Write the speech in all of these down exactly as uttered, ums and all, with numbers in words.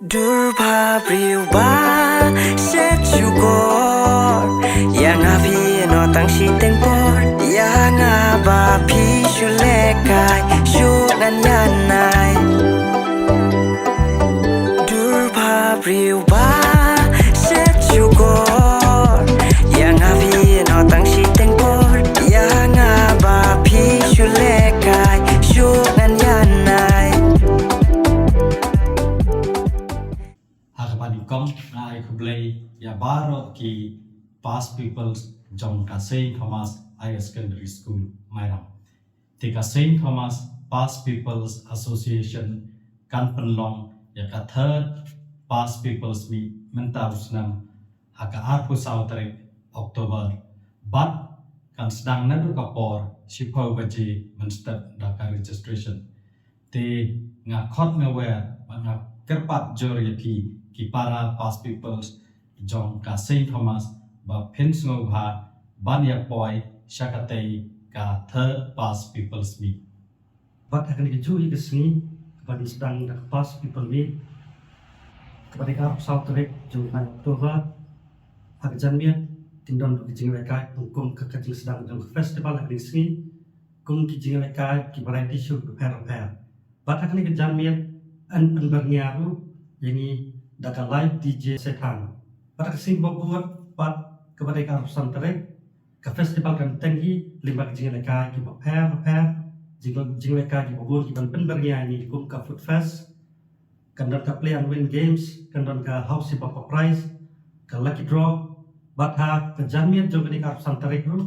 Dur bha briew ba shet shukor, ïa nga phi noh tang shiteng por, ïa nga ba phi shu lehkai shu ngan ïa nai. Dur bha briew ba shet shukor, ïa nga phi noh tang shiteng por, ïa nga ba phi shu lehkai shu ngan ïa nai. Ha kaba nyngkong nga ai khublei ïa baroh ki past pupils jong ka Saint Thomas Higher Secondary School Mairang. Te ka Saint Thomas Past Pupils Association kan pynlong ïa ka third Past Pupils Meet mynta u snem ha ka arphew saw tarik October. Bad kan sdang naduh ka por shiphew baje mynstep da ka registration. Te nga khot nga wer bad nga kyrpad jur ïa phi ki para past pupils jong ka Saint Thomas ba phin sngewbha ban ïa poi sha katei ka third Past Pupils Meet. Bad ha kane kajuh hi ka sngi kaba sdang da ka Past Pupils Meet kaba dei ka arphew saw tarik jong u bnai October, ha ka janmiet kin don ruh ki jingïalehkai kum ka, ka jingsdang jong ka festival ha kane ka sngi, kum ki jingïalehkai ki variety show bapher bapher. Bad ha kane ka janmiet yn pynbyrngia ruh ïa ngi da ka live D J Sethang. Bad ha ka sngi ba bud pat kaba dei ka arphew san tarik, ka festival kan teng hi lyngba ki jingïalehkai ki bapher bapher, jing, jingïalehkai ki babun ki ban pynbyrngia ïa ngi kum ka food fest, kan don ka play and win games, kan don ka housie bumper prize, ka lucky draw. Bad ha ka janmiet jong kane ka arphew san tarik ruh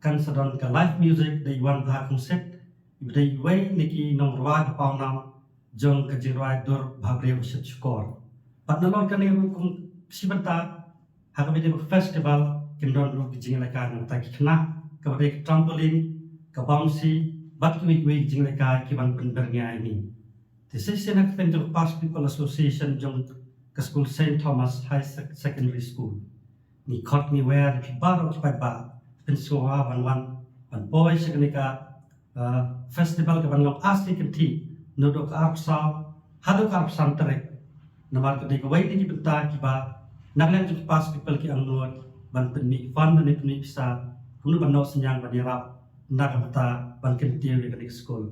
kan sa don ka live music da i Wanbha Kongset, iba dei iwei na ki nongrwai ba pawnam jong ka jingrwai Dur bha briew ba shet shukor. Bad nalor kane ruh kum shi bynta ha kaba dei ka festival kin don ruh ki jingïalehkai na bynta ki khynnah, kaba dei ka trampoline, ka bouncy bad kiwei kiwei ki jingïalehkai ki ban pynbyrngia ïa ngi. Te shisien ha ka kyrteng jong ka Past Pupils Association jong ka skul Saint Thomas High Sec-, Secondary School, ngi khot ngi wer ïa phi baroh ki paidbah, phin sngewbha ban wan ban poi sha kane ka, uh, festival kaban long ar sngi kynthih, naduh ka arphew saw haduh ka arphew san tarik. Namar ka dei kawei na ki bynta kiba na ka liang jong ki past pupil ki angnud ban pynmih fund ne pynmih pisa, kumno ban noh synñiang ban ïarap na ka bynta ban kyntiew ïa kane ka skul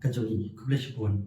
ka jong ngi. Khublei shibun.